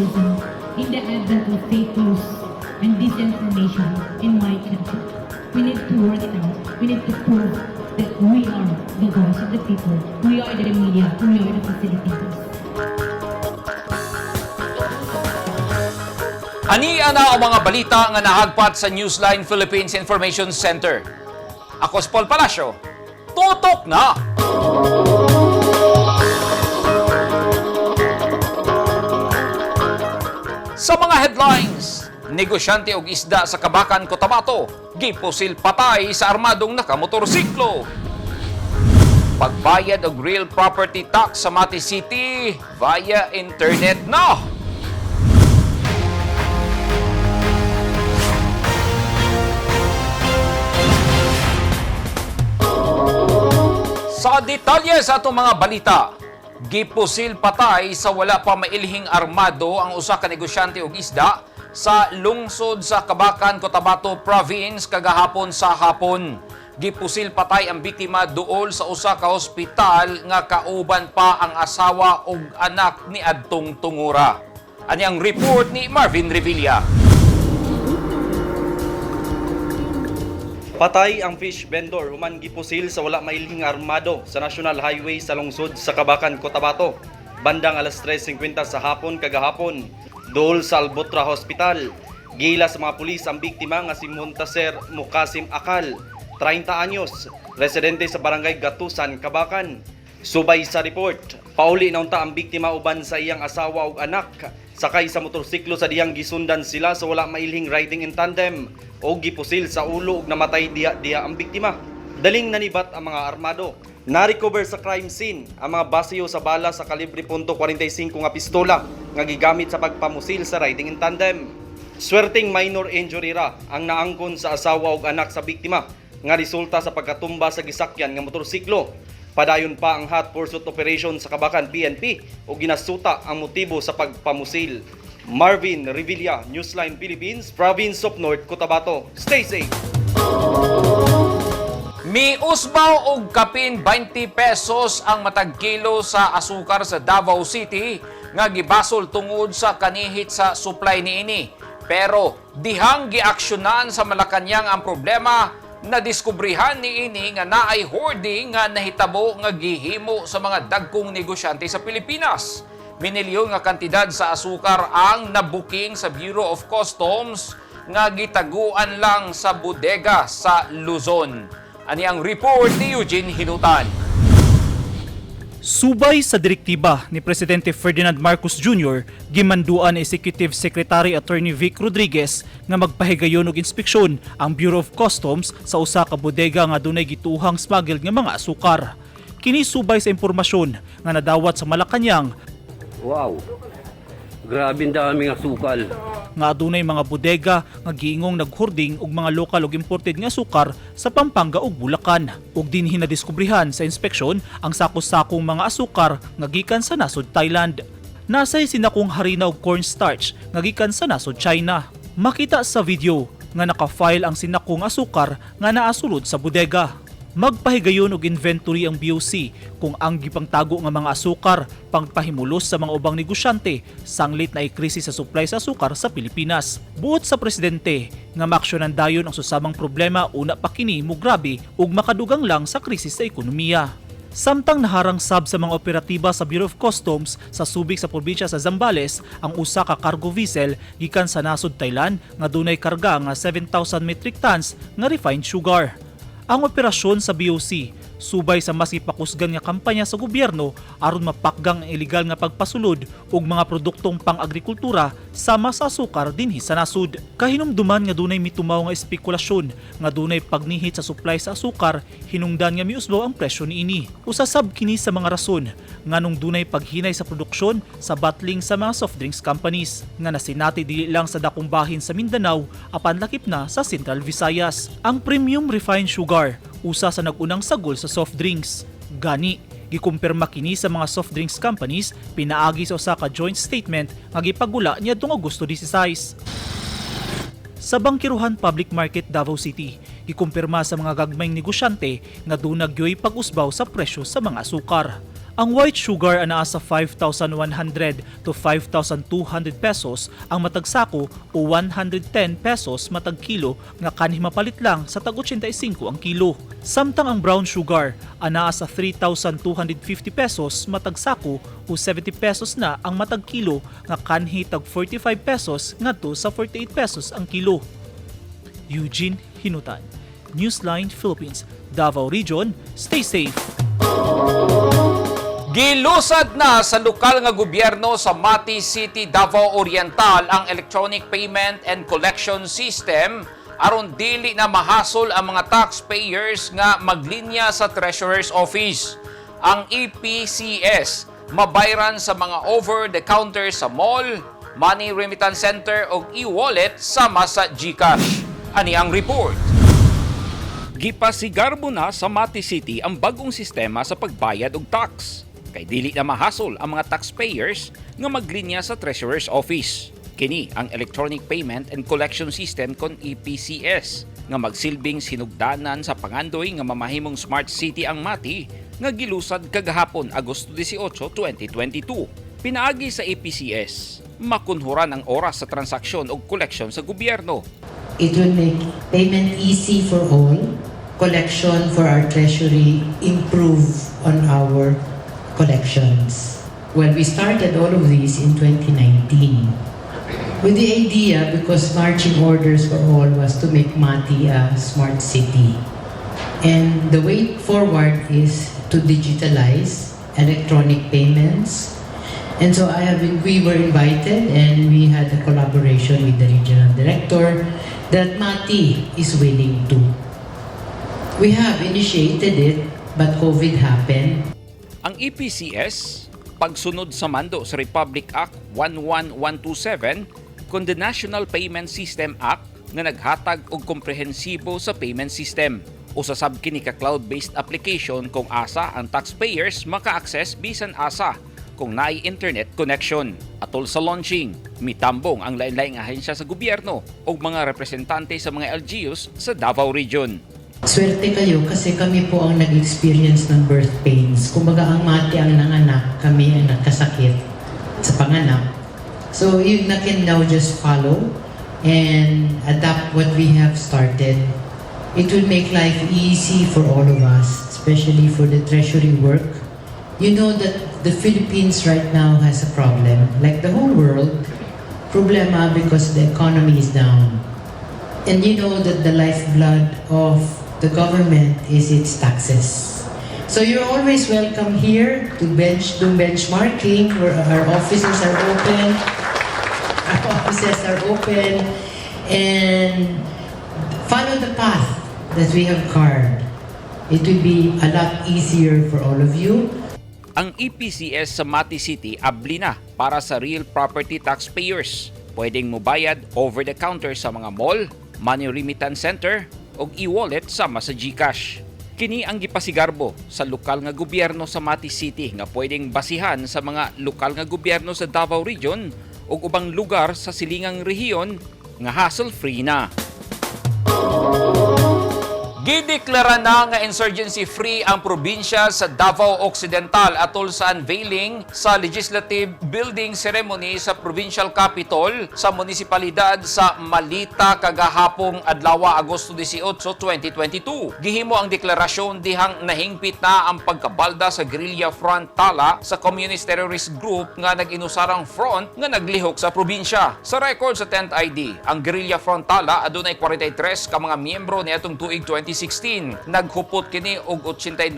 journalism in the advent of fake news and disinformation in my country. We need to work it out. We need to prove that we are the voice of the people. We are the media. We are the facilitators. Ani ana ang mga balita nga nahagpat sa Newsline Philippines Information Center. Ako si Paul Palacio. Tutok na! Sa mga headlines, negosyante og isda sa Kabakan, Cotabato, gipusil patay sa armadong nakamotorsiklo. Pagbayad og real property tax sa Mati City via internet na. Sa detalye sa atong mga balita, gipusil patay sa wala pa mailhing armado ang usa ka negosyante og isda sa lungsod sa Kabakan, Cotabato Province kagahapon sa hapon. Gipusil patay ang biktima duol sa usa ka ospital nga kauban pa ang asawa ug anak ni adtong tungura. Ani ang report ni Marvin Revilla. Patay ang fish vendor human gipusil sa wala mailhing armado sa National Highway sa lungsod sa Kabakan, Cotabato. Bandang alas 3:50 sa hapon kagahapon, dool sa Albotra Hospital. Gila sa mga pulis ang biktima nga si Montaser Mukasim Akal, 30 anyos, residente sa barangay Gatusan, Kabakan. Subay sa report, pauli na unta ang biktima uban sa iyang asawa ug anak. Sakay sa motorsiklo sa diyang gisundan sila sa wala mailhing riding in tandem o gipusil sa ulo ug namatay diha-diha ang biktima. Daling nanibat ang mga armado. Na-recover sa crime scene ang mga basiyo sa bala sa kalibre .45 nga pistola nga gigamit sa pagpamusil sa riding in tandem. Swerteng minor injury ra ang naangkon sa asawa ug anak sa biktima nga resulta sa pagkatumba sa gisakyan nga motorsiklo. Padayon pa ang hot pursuit operation sa Kabakan PNP o ginasuta ang motibo sa pagpamusil. Marvin Revilla, Newsline Philippines, Province of North Cotabato. Stay safe! Miusbaw og kapin 20 pesos ang matag kilo sa asukar sa Davao City nga gibasol tungod sa kanihit sa supply niini. Pero dihang giaksyonan sa Malacañang ang problema, nadiskubrihan niini nga naay hoarding nga nahitabo nga gihimo sa mga dagkong negosyante sa Pilipinas. Minilyon nga kantidad sa asukar ang nabuking sa Bureau of Customs nga gitaguan lang sa bodega sa Luzon. Ani ang report ni Eugene Hinutan. Subay sa direktiba ni Presidente Ferdinand Marcos Jr., gimanduan ni Executive Secretary Attorney Vic Rodriguez nga magpahigayon og inspeksyon ang Bureau of Customs sa usa ka bodega nga dunay gituhang smuggled nga mga asukar. Kini subay sa impormasyon nga nadawat sa Malacañang Wow. Grabe ang daming asukal. Nga adunay mga bodega nga giingong naghording og mga lokal ug imported nga asukar sa Pampanga ug Bulacan. Ug dinhi nadiskubrihan sa inspeksyon ang sako-sakong mga asukar nga gikan sa nasod Thailand. Nasay sinakong harina og cornstarch nga gikan sa nasod China. Makita sa video nga naka-file ang sinakong asukar nga naasulod sa bodega. Magpahigayon og inventory ang BOC kung ang gipangtago nga mga asukar pangpahimulos sa mga ubang negosyante sanglit na krisis sa supply sa asukar sa Pilipinas. Buot sa presidente nga maaksyonan dayon ang susamang problema una pa kini mugrabe ug makadugang lang sa krisis sa ekonomiya. Samtang naharang sab sa mga operatiba sa Bureau of Customs sa Subic sa probinsya sa Zambales ang usa ka cargo vessel gikan sa nasod Thailand nga dunay karga nga 7,000 metric tons nga refined sugar. Ang operasyon sa BOC subay sa mas gipakusgan nga kampanya sa gobyerno aron mapakgang ang ilegal nga pagpasulod og mga produktong pang-agrikultura sama sa asukar dinhi sa nasod. Kahinumduman nga dunay mitumaw nga espekulasyon nga dunay pagnihit sa supply sa asukar, hinungdan nga miusbaw ang presyo niini. Usa sab kini sa mga rason nganong dunay paghinay sa produksyon sa bottling sa mga soft drinks companies nga nasinati dili lang sa dakong bahin sa Mindanao apan lakip na sa Central Visayas. Ang premium refined sugar usa sa nag-unang sagol sa soft drinks. Gani, gikumpirma kini sa mga soft drinks companies pinaagi sa usa ka joint statement nga gipagula niadtong Agosto 16. Sa Bangkiruhan Public Market, Davao City, gikumpirma sa mga gagmayng negosyante nga duna gyoy pag-usbaw sa presyo sa mga asukar. Ang white sugar anaa sa 5,100 to 5,200 pesos ang matag sako o 110 pesos matag kilo nga kanhi mapalit lang sa tag 85 ang kilo. Samtang ang brown sugar anaa sa 3,250 pesos matag sako o 70 pesos na ang matag kilo nga kanhi tag 45 pesos ngadto sa 48 pesos ang kilo. Eugene Hinutan, Newsline Philippines, Davao Region. Stay safe. Gilusad na sa lokal nga gobyerno sa Mati City, Davao Oriental ang Electronic Payment and Collection System aron dili na mahasol ang mga taxpayers nga maglinya sa Treasurer's Office. Ang EPCS mabayran sa mga over-the-counter sa mall, money remittance center o e-wallet sama sa GCash. Ani ang report. Gipasigarbo na sa Mati City ang bagong sistema sa pagbayad og tax. Kay dili na mahasol ang mga taxpayers nga maglinya sa Treasurer's Office. Kini ang Electronic Payment and Collection System kon EPCS nga magsilbing sinugdanan sa pangandoy nga mamahimong smart city ang Mati nga gilusad kagahapon, Agosto 18, 2022. Pinaagi sa EPCS, makunhuran ang oras sa transaksyon ug koleksyon sa gobyerno. It will make payment easy for all, collection for our treasury, improve on our collections. Well, we started all of these in 2019 with the idea, because marching orders for all was to make Mati a smart city. And the way forward is to digitalize electronic payments. And so we were invited and we had a collaboration with the regional director that Mati is willing to. We have initiated it, but COVID happened. Ang EPCS, pagsunod sa mando sa Republic Act 11127 kon the National Payment System Act nga naghatag og komprehensibo sa payment system. Usa sab kini ka cloud-based application kung asa ang taxpayers maka-access bisan asa kung naay internet connection. Atol sa launching, mitambong ang lain-laing ahensya sa gobyerno ug mga representante sa mga LGUs sa Davao Region. Swerte kayo kasi kami po ang nag-experience ng birth pains. Kumbaga, ang Mati ang nanganak, kami ang nagkasakit sa panganak. So you na can now just follow and adapt what we have started. It will make life easy for all of us, especially for the treasury work. You know that the Philippines right now has a problem, like the whole world, problema because the economy is down. And you know that the lifeblood of the government is its taxes. So you're always welcome here to bench do benchmarking where our offices are open. Our offices are open and follow the path that we have carved. It will be a lot easier for all of you. Ang EPCS sa Mati City abli na para sa real property taxpayers. Pwedeng mobayad over the counter sa mga mall, money remittance center ug e-wallet sama sa GCash. Kini ang gipasigarbo sa lokal nga gobyerno sa Mati City nga pwedeng basihan sa mga lokal nga gobyerno sa Davao Region ug ubang lugar sa silingang rehiyon nga hassle-free na. Gideklara na nga insurgency-free ang probinsya sa Davao Occidental atol sa unveiling sa Legislative Building Ceremony sa Provincial Capitol sa munisipalidad sa Malita kagahapong adlaw, Agosto 18, 2022. Gihimo ang deklarasyon dihang nahingpit na ang pagkabalda sa Guerrilla Front Tala sa Communist Terrorist Group nga nag-inusarang front nga naglihok sa probinsya. Sa record sa 10th ID, ang Guerrilla Front Tala adunay 43 ka mga miyembro niadtong tuig 2016. Naghupot kini og 89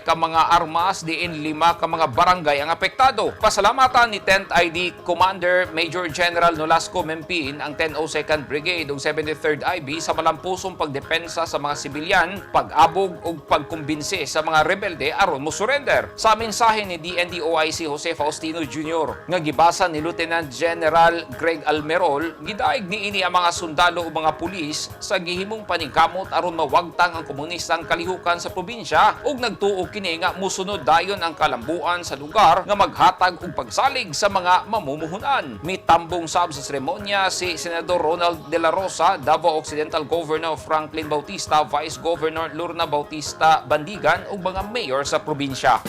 ka mga armas diin lima ka mga barangay ang apektado. Pasalamatan ni 10th ID Commander Major General Nolasco Mempin ang 1002nd Brigade ug 73rd IB sa malampusong pagdepensa sa mga sibilyan, pag-abog ug pagkumbinse sa mga rebelde aron mo surrender. Sa mensahe ni DND OIC Jose Faustino Jr. nga gibasa ni Lieutenant General Greg Almerol, gidaig niini ang mga sundalo ug mga pulis sa gihimong paningkamot aron mawagtang ang komunistang kalihukan sa probinsya ug nagtuo kini nga musunod dayon ang kalambuan sa lugar nga maghatag og pagsalig sa mga mamumuhunan. Mitambong sab sa seremonya si Senador Ronald De La Rosa, Davao Occidental Governor Franklin Bautista, Vice Governor Lorna Bautista Bandigan ug mga mayor sa probinsya.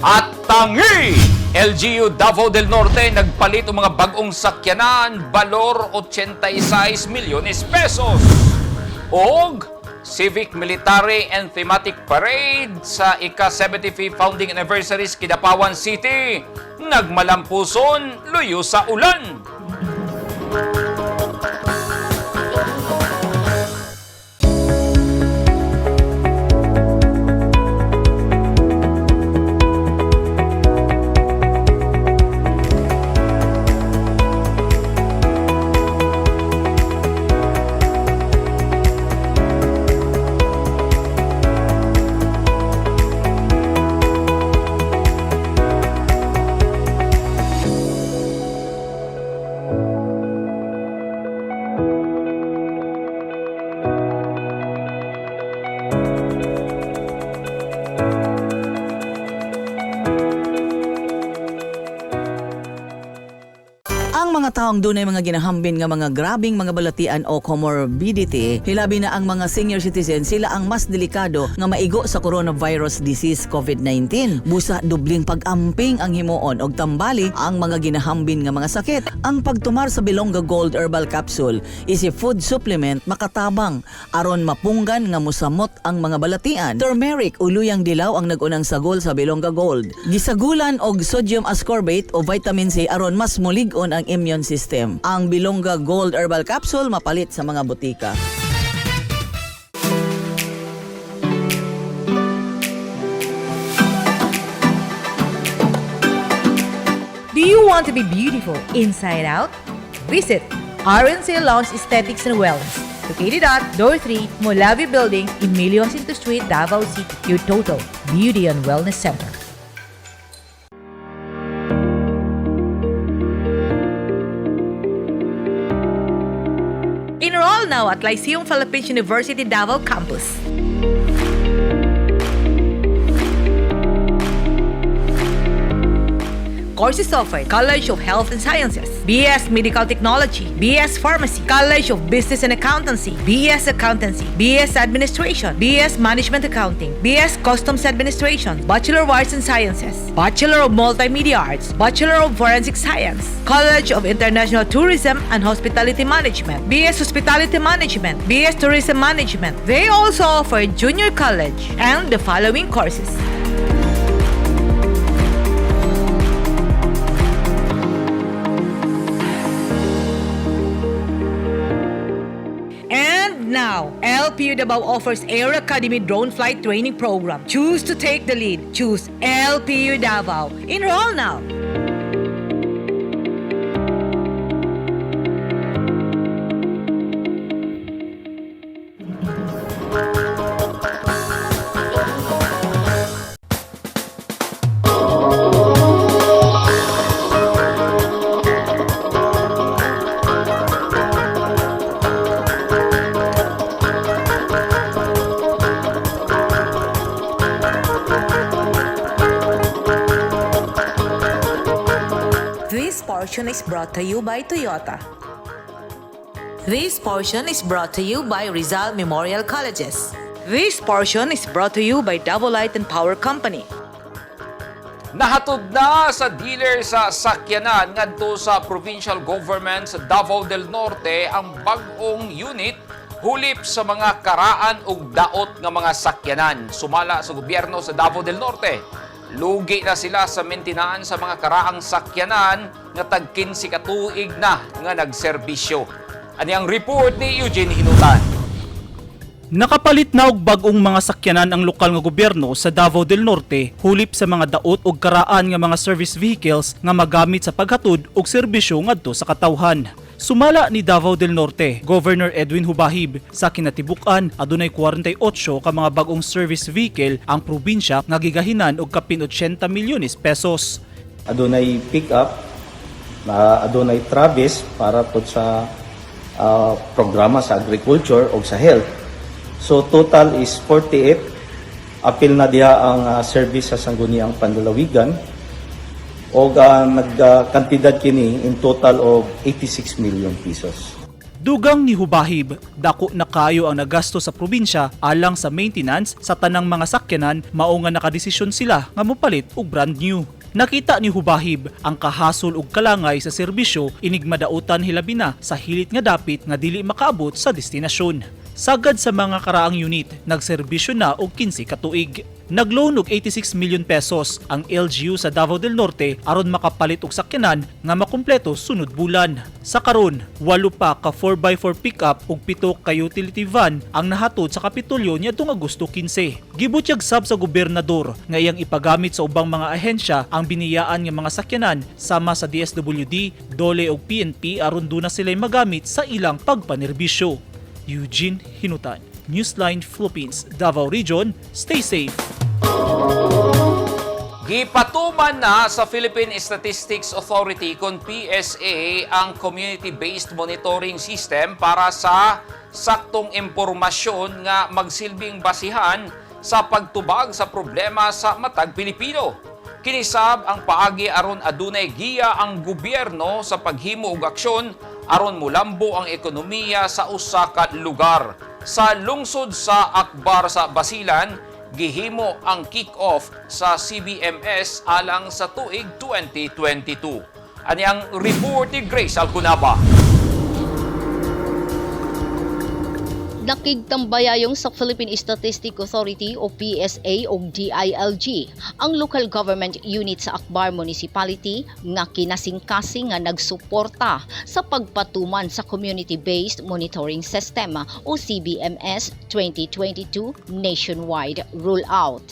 At tangi! LGU Davao del Norte nagpalit og mga bag-ong sakyanan balor 86 milyones pesos. Og Civic, Military and Thematic Parade sa ika-75th Founding Anniversary sa Kidapawan City. Nagmalampuson, luyo sa ulan. Ang mga taong dunay mga ginahambin nga mga grabing mga balatian o comorbidity, hilabi na ang mga senior citizen, sila ang mas delikado nga maigo sa coronavirus disease COVID-19. Busa dubling pag-amping ang himuon og tambali ang mga ginahambin nga mga sakit. Ang pagtumar sa Bilongga Gold Herbal Capsule is a food supplement makatabang aron mapunggan nga musamot ang mga balatian. Turmeric o luyang dilaw ang nagunang sagol sa Bilongga Gold. Gisagulan og sodium ascorbate o vitamin C aron mas mulig-on ang immune system. Ang Bilongga Gold Herbal Capsule mapalit sa mga botika. Do you want to be beautiful inside out? Visit RNC Lounge Aesthetics and Wellness, located at Door 3, Molavi Building, Emilio Jacinto Street, Davao City, your total beauty and wellness center. Enroll now at Lyceum Philippines University Davao Campus. Courses offered: College of Health and Sciences, BS Medical Technology, BS Pharmacy, College of Business and Accountancy, BS Accountancy, BS Administration, BS Management Accounting, BS Customs Administration, Bachelor of Arts and Sciences, Bachelor of Multimedia Arts, Bachelor of Forensic Science, College of International Tourism and Hospitality Management, BS Hospitality Management, BS Tourism Management. They also offer junior college and the following courses. And now, LPU Davao offers Air Academy Drone Flight Training Program. Choose to take the lead. Choose LPU Davao. Enroll now. This portion is brought to you by Toyota. This portion is brought to you by Rizal Memorial Colleges. This portion is brought to you by Davao Light and Power Company. Nahatod na sa dealer sa sakyanan ngadto sa provincial government sa Davao del Norte ang bag-ong unit hulip sa mga karaan ug daot nga mga sakyanan sumala sa gobyerno sa Davao del Norte. Lugi na sila sa maintenance sa mga karaang sakyanan nga tag 15 ka tuig na nga nagserbisyo. Ani ang report ni Eugene Hinutan. Nakapalit na og bag-ong mga sakyanan ang lokal nga gobyerno sa Davao del Norte hulip sa mga daot og karaan nga mga service vehicles nga magamit sa paghatod og serbisyo ngadto sa katawhan. Sumala ni Davao del Norte, Governor Edwin Hubahib, sa kinatibuk-an adunay 48 ka mga bag-ong service vehicle ang probinsya nga gigahinan og kapin 80 milyones pesos. Adunay pick-up, na adunay Travis para pod sa programa sa agriculture o sa health. So total is 48. Apil na diha ang service sa Sangguniang Panlalawigan og nagkantidad kini in total of 86 million pesos. Dugang ni Hubahib, dako na kayo ang nagasto sa probinsya alang sa maintenance sa tanang mga sakyanan, mao nga nakadesisyon sila nga mopalit og brand new. Nakita ni Hubahib ang kahasol ug kalangay sa serbisyo inig madautan, hilabi na sa hilit nga dapit nga dili makaabot sa destinasyon. Sagad sa mga karaang unit, nagserbisyo na og 15 ka tuig. Nagloan og 86 million pesos ang LGU sa Davao del Norte aron makapalit og sakyanan nga makumpleto sunod bulan. Sa karon, walo pa ka 4x4 pickup ug 7 ka utility van ang nahatod sa Kapitolyo niadtong Agosto 15. Gibutyag sab sa gobernador nga iyang ipagamit sa ubang mga ahensya ang biniyaan nga mga sakyanan sama sa DSWD, DOLE ug PNP aron duna sila'y magamit sa ilang pagpanerbisyo. Eugene Hinutan, Newsline Philippines, Davao Region. Stay safe. Gipatuman na sa Philippine Statistics Authority kon PSA ang Community-Based Monitoring System para sa saktong impormasyon nga magsilbing basihan sa pagtubag sa problema sa matag Pilipino. Kini sab ang paagi aron adunay giya ang gobyerno sa paghimo og aksyon aron mulambo ang ekonomiya sa usa ka lugar. Sa lungsod sa Akbar sa Basilan, gihimo ang kick-off sa CBMS alang sa tuig 2022. Ani ang report ni Grace Alcunaba. Nakigtambayayong sa Philippine Statistic Authority o PSA o DILG ang local government unit sa Akbar Municipality nga kinasingkasing nga nagsuporta sa pagpatuman sa Community-Based Monitoring System o CBMS 2022 nationwide rollout.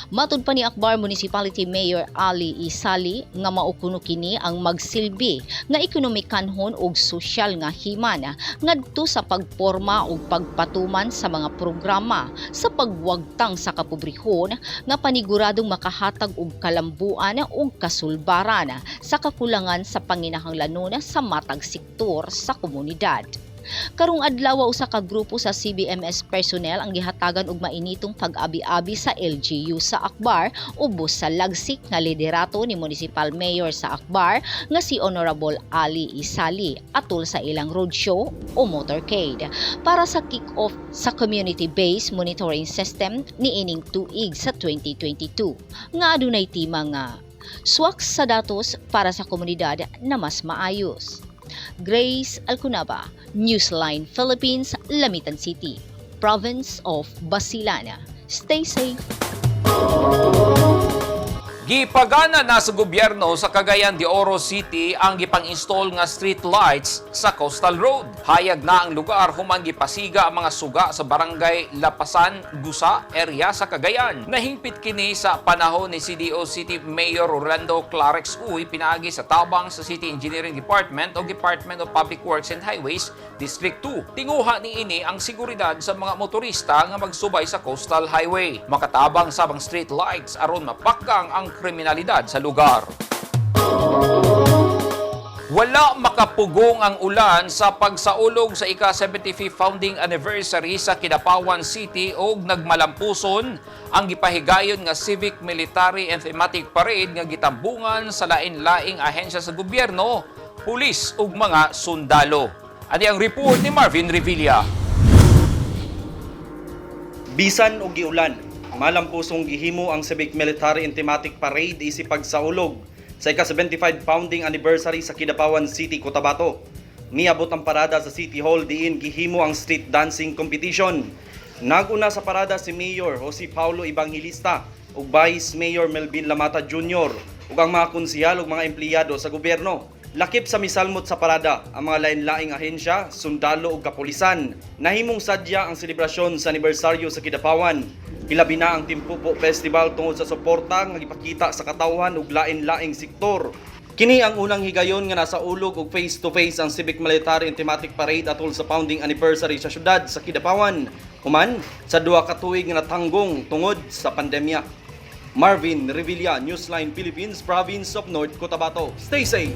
Matud pa ni Akbar Municipality Mayor Ali Isali nga mao kuno kini ang magsilbi nga ekonomikanhon ug sosyal nga himan ngadto sa pagporma ug pagpatuman sa mga programa sa pagwagtang sa kapobrehon nga paniguradong makahatag og kalambuan ug kasulbaran sa kakulangan sa panginahanglanon sa matag sektor sa komunidad. Karong adlaw, usa ka grupo sa CBMS personnel ang gihatagan og mainitong pag-abi-abi sa LGU sa Akbar ubos sa lagsik nga liderato ni Municipal Mayor sa Akbar nga si Honorable Ali Isali atol sa ilang roadshow o motorcade para sa kick-off sa Community-Based Monitoring System niining tuig sa 2022 nga adunay tema nga swak sa datos para sa komunidad na mas maayos. Grace Alcunaba, Newsline Philippines, Lamitan City, Province of Basilan. Stay safe. Gipagana na sa gobyerno sa Cagayan de Oro City ang gipang-install nga street lights sa Coastal Road. Hayag na ang lugar human gipasiga ang mga suga sa barangay Lapasan, Gusa area sa Cagayan. Nahingpit kini sa panahon ni CDO City Mayor Orlando Clarex Uy pinaagi sa tabang sa City Engineering Department o Department of Public Works and Highways District 2. Tinguha niini ang seguridad sa mga motorista nga magsubay sa Coastal Highway. Makatabang sab ang street lights aron mapakgang ang kriminalidad sa lugar. Wala makapugong ang ulan sa pagsaulog sa ika-75th founding anniversary sa Kidapawan City og nagmalampuson ang gipahigayon nga civic, military and thematic parade nga gitambungan sa lain-laing ahensya sa gobyerno, pulis ug mga sundalo. Ani ang report ni Marvin Revilla. Bisan og giulan, malampusong gihimo ang Civic Military and Thematic Parade isip pagsaulog sa ika-75 founding anniversary sa Kidapawan City, Cotabato. Niabot ang parada sa City Hall diin gihimo ang street dancing competition. Naguna sa parada si Mayor Jose Paulo Evangelista ug Vice Mayor Melvin Lamata Jr. ug ang mga konsehal ug mga empleyado sa gobyerno. Lakip sa misalmot sa parada ang mga lain-laing ahensya, sundalo ug kapulisan. Nahimong sadya ang selebrasyon sa anibersaryo sa Kidapawan. Hilabi na ang Timpupo Festival tungod sa suporta nga gipakita sa katawhan ug lain-laing sektor. Kini ang unang higayon nga nasa ulog og face-to-face ang Civic Military and Thematic Parade atol sa founding anniversary sa syudad sa Kidapawan. Human sa 2 ka tuig nga natanggong tungod sa pandemya. Marvin Revilla, Newsline Philippines, Province of North Cotabato. Stay safe!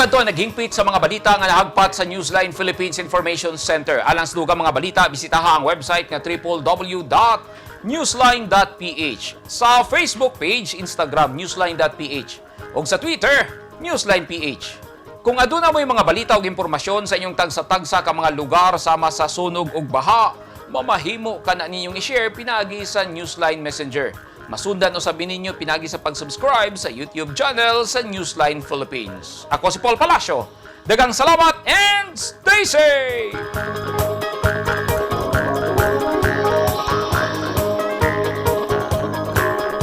kadto ang naghingpit sa mga balita nga nahagpat sa Newsline Philippines Information Center. Alang sa dugang mga balita, bisitaha ang website nga www.newsline.ph. Sa Facebook page, Instagram, newsline.ph. Ug sa Twitter, newsline.ph. Kung aduna mo'y mga balita ug impormasyon sa inyong tagsa-tagsa ka mga lugar sama sa sunog ug baha, mamahimo ka na ninyong i-share pinagi sa Newsline Messenger. Masundan usab ninyo pinagi sa pag-subscribe sa YouTube channel sa Newsline Philippines. Ako si Paul Palacio. Daghang salamat and stay safe!